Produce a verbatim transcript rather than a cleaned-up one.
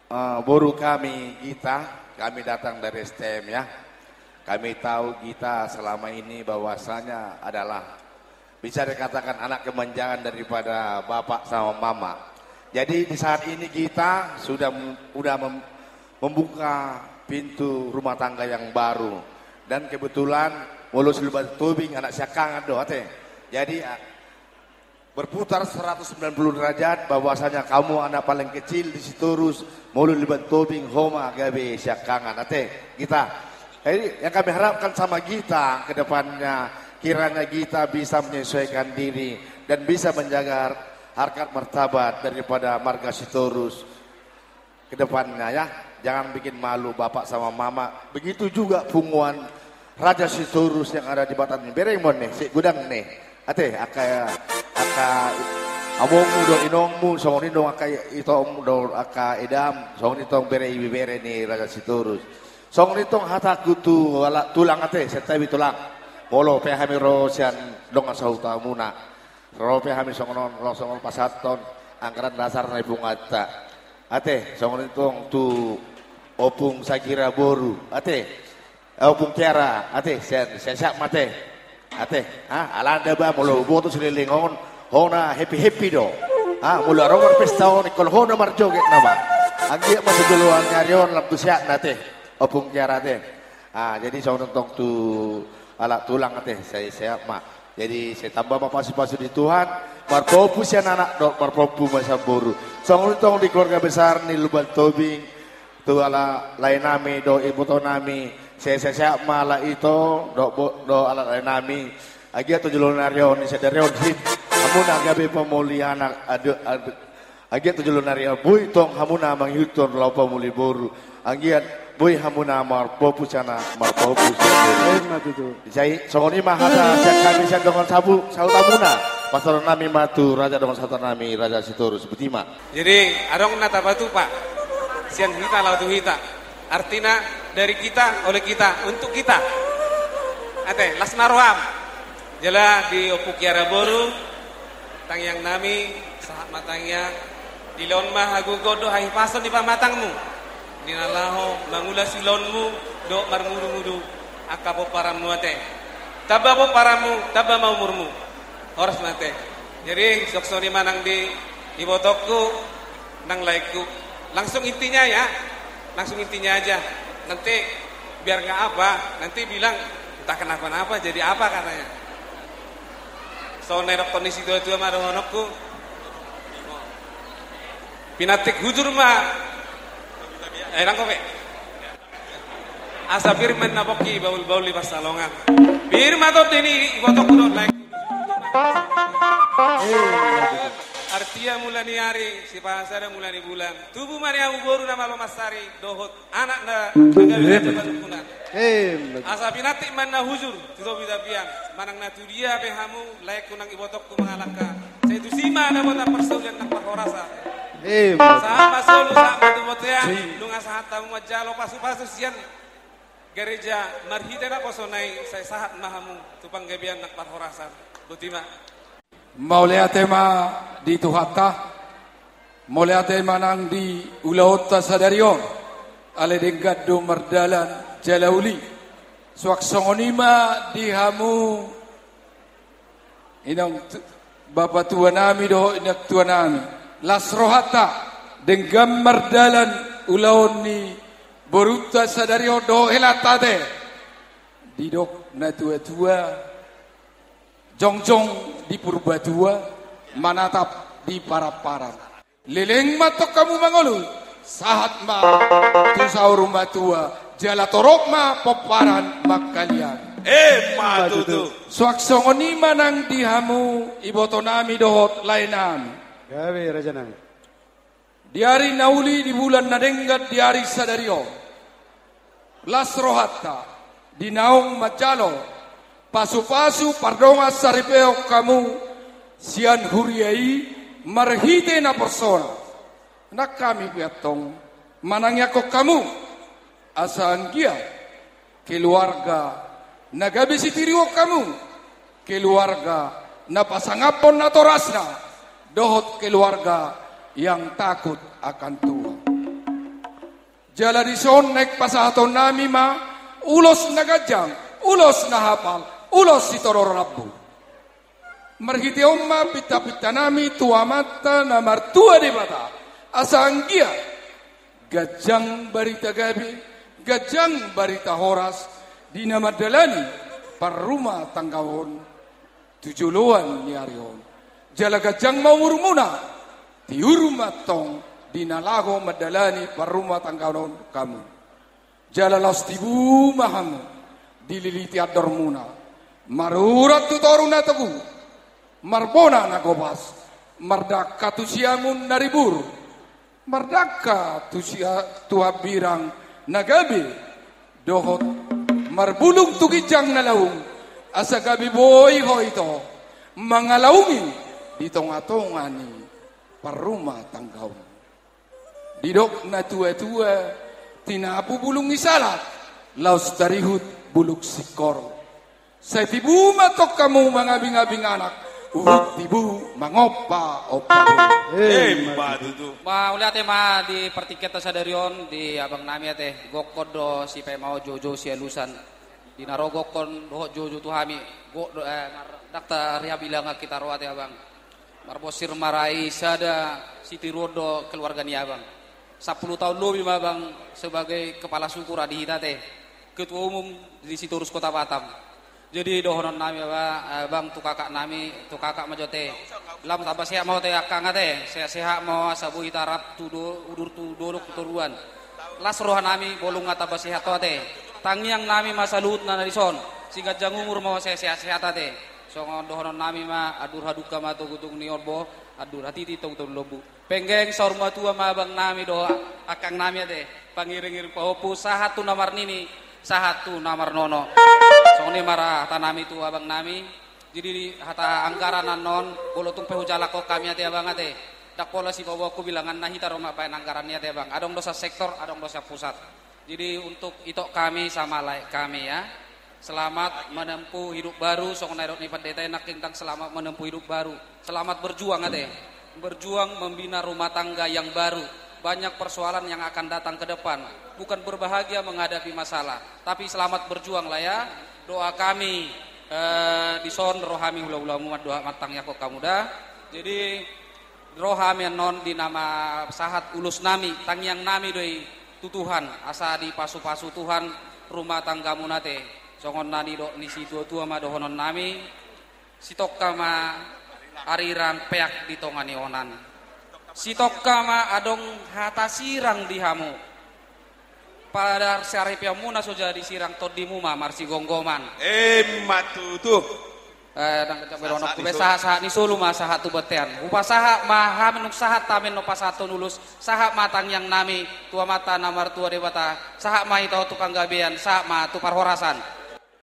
Eh, boru kami Gita, kami datang dari S T M ya. Kami tahu Gita selama ini bahwasanya adalah bisa dikatakan anak kemanjaan daripada bapak sama mama. Jadi di saat ini Gita sudah mem-, udah mem-, membuka pintu rumah tangga yang baru. Dan kebetulan molo Siluban Tobing anak siangkangan do ate. Jadi, a-, berputar seratus sembilan puluh derajat, bahwasanya kamu anak paling kecil di Sitorus, molo Siluban Tobing ho ma gabe siangkangan ate, Gita. Jadi yang kami harapkan sama Gita ke depannya, kiranya Gita bisa menyesuaikan diri dan bisa menjaga harkat martabat daripada marga Sitorus ke depannya ya. Jangan bikin malu bapak sama mama. Begitu juga punguan Raja Sitorus yang ada di Batam ni. Bereng ma on ni, si godang ni. Ate, angka, angka amongmu dohot inongmu, songon i do angka itomu dohot angka edam, songon i tong bere ibebere ni Raja Sitorus. Songon i tong hatangku tu halak tulang ate, santabi tulang. Molo pe hami ro sian dongan sahutamuna. Ro pe hami songon on, laos songon pasahathon anggaran dasar na di punguanta. Ate, songon i tong tu Ompung Sagira boru. Ate, eh, Ompung Kiara, ate, sian, siap-siap ma ate. Ate, ha, alana ba, molo huboto saleleng on, ho na happy-happy do. Ha, molo adong marpesta on, ingkon ho na marjoget nama. Anggiat ma tu joloan ni ari on, lam tu sehatna ate. Ompung Kiara ate. Ah, jadi songon i tong tu halak tulang ate, sai sehat ma. Jadi sai tamba ma pasu-pasu ni Tuhan, marpompu sian anak dohot marpompu ma sian boru. Songon i tong di keluarga besar ni Lumban Tobing, tu halak lae nami dohot iboto nami, sai sehat ma halak ito dohot bo-, dohot halak lae nami. Anggiat tu joloan ni ari on, ni sadari on, hit, hamuna gabe pamuli anak, adu, adu, anggiat tu joloan ni ari on, boi tong hamuna mangihuthon laho pamuli boru. Anggiat boi hamuna marpompu sian anak, marpompu sian boru. Emma tutu. Jadi songon i ma hata sian hami sian dongan sabu, sahutamuna. Pasahaton nami ma tu raja dongan sahuta nami, Raja Sitorus, botima. Jadi adong na tapatupa sian hita laho tu hita. Artina dari kita, oleh kita, untuk kita. Ate, las ma roham. Jala di Ompu Kiara boru, tangiang nami, sahat ma tangiang, dilehon ma hagogoon dohot hahipason di pamatangmu, di na laho mangula siulaonmu dohot marmudu-mudu angka pomparanmu ate. Tamba pomparanmu, tamba ma umurmu. Horas ma ate. Jadi suang songon i ma nang di ibotongku, nang laengku. Langsung intinya ya, langsung intinya aja. Nanti biar nggak apa, nanti bilang, "Entah kenapa-napa jadi apa," katanya. Songon na nidok ni situa-tua ma dohononku. Pinantik hujur ma. Eh, nangkok, eh. Asa pir ma na pongki, bahul-bahul di pansalongan. Pir ma tondi ni ibotongku dohot laengku. Artia mula ni ari, sipahasada mula ni bulan. Tubu ma di hamu boru na malo mansari, dohot anak na, na gabe, eh, raja panungkunan. Eh, asa pinantik ma na hujur tu topi tapian, manang na tu dia pe hamu, laengku nang ibotongku mangalangka. Sai tusi ma dapotan parsaulian nang parhorasan. Eh, sahat ma solu, sahat ma tu bontean, nunga sahat hamu manjalo pasu-pasu sian gareja marhite naposona i, sai sahat ma hamu tu panggabean nang parhorasan. Botima. Mauliate ma di Tuhanta, mauliate ma nang di ulaonta sadari on, alai denggan do mardalan jala uli. Suang songon i ma di hamu inang tu-, bapa tua nami dohot inang tua nami. Las rohanta, denggan mardalan ulaon ni borunta sadari on dohot helanta ate. Didok na tua-tua, jongjong di Purbatua, manatap di paramparan. Leleng ma tong hamu mangolu, sahat ma tu saur matua, jala torop ma pomparan mangkaliang. Emma tutu. Suang songon i ma nang di hamu iboto nami dohot lae nami. Gabe, raja nami. Di ari na uli, di bulan na denggan, di ari sadari on, las rohanta, di naung manjalo pasu-pasu pardongan saripeon hamu sian huria i marhite naposona. Nang hami pe antong manangiangkon hamu, asa anggiat keluarga na gabe sitiruon hamu, keluarga na pasangaphon natorasna, dohot keluarga yang takut akan Tuhan. Jala dison naeng pasahatonnami ma ulos na ganjang, ulos na hapal, ulos sitorop rambu. Marhite on ma pintapintanami tu Amanta na martua Debata, asa anggiat ganjang barita gabe, ganjang barita horas di na mandalani parrumatanggaon tu joloan ni ari on. Jala ganjang ma umurmuna, tiur ma antong di na laho mandalani parrumatanggaon hamu. Jala laos tibu ma hamu dililiti andormuna, marurat tu toru na togu, marbona na gopas, mardangka tu siamun na ribur, mardangka tu sia-, tu hambirang na gabe, dohot marbulung tu ginjang na laung, asa gabe boi ho ito mangalaungi di tongatonga ni parrumatanggaon. Didok na tuatua, tinapu bulung ni salat, laos tarihut bulung singkoru. Sai tibu ma antong hamu mangabingabing anak, huhut tibu mangompa ompa boru. Emma tutu. Mauliate ma di partingkianta sadari on di abangnami ate, gokkon do sipaima on joujou sialusan. Di na ro gokkon dohot joujou tu hami, gok do, eh, mar-, ndang tarhabilangan hita ro ate abang. Marbonsir marai sada sitiruon do keluarga ni abang. Sampulu taon lobi ma abang sebagai kepala suku ra di hita ate, ketua umum di Sitorus Kota Batam. Jadi dohononnami aba-, abang tu kakaknami, tu kakak ma jo ate. Lam tamba sehat ma ho ate angkang ate, sehat-sehat ma ho asa boi hita rap tu do-, udur tu dolok tu toruan. Las rohanami molo nunga tamba sehat ho ate. Tangiangnami ma saluhutna na dison, siganjang umur ma ho asa sehat-sehat ate. Songon dohononnami ma, andur hadungka ma togutogu ni horbo, andur hatiti togutogu ni lombu. Penggeng saur matua ma abangnami dohot angkangnami ate. Pangiringiring pahompu, sahat tu na marnini, sahat tu na marnono. Songon i ma ra hatanami tu abangnami. Jadi hata anggaran annon, molo tung pe hujalakhon hami ate abang ate, ndang pola sipaboaonku bilanganna, hita do mambaen anggaran i ate abang. Adong do sian sektor, adong do sian pusat. Jadi untuk ito kami sama lae kami ya. Selamat menempuh hidup baru, songon na didok ni pandita i nangkin, tentang selamat menempuh hidup baru. Selamat berjuang ate. Berjuang membina rumah tangga yang baru. Banyak persoalan yang akan datang ke depan. Bukan berbahagia menghadapi masalah, tapi selamat berjuang lah ya. Doa kami, eh, dison ro hami hulahulamu mandohot mantangiangkon hamu da. Jadi ro hami annon di na ma-, sahat ulosnami, tangiangnami do i tu Tuhan, asa dipasupasu Tuhan rumah tanggamuna ate. Songon na nidok ni situatua ma dohononnami, sitongka ma arirang peak di tonga ni onan. Sitongka ma adong hata sirang di hamu. Parsaripeonmuna so jadi sirang, tondimu ma marsigomgoman. Emma tutu. Eh, ndang kencang be dohononku be, sahat-sahat ni solu ma sahat tu bontean. Hupasahat ma hami, nunga sahat hami annon pasahathon ulos, sahat ma tangiangnami tu Amanta na martua Debata, sahat ma hita on tu panggabean, sahat ma tu parhorasan.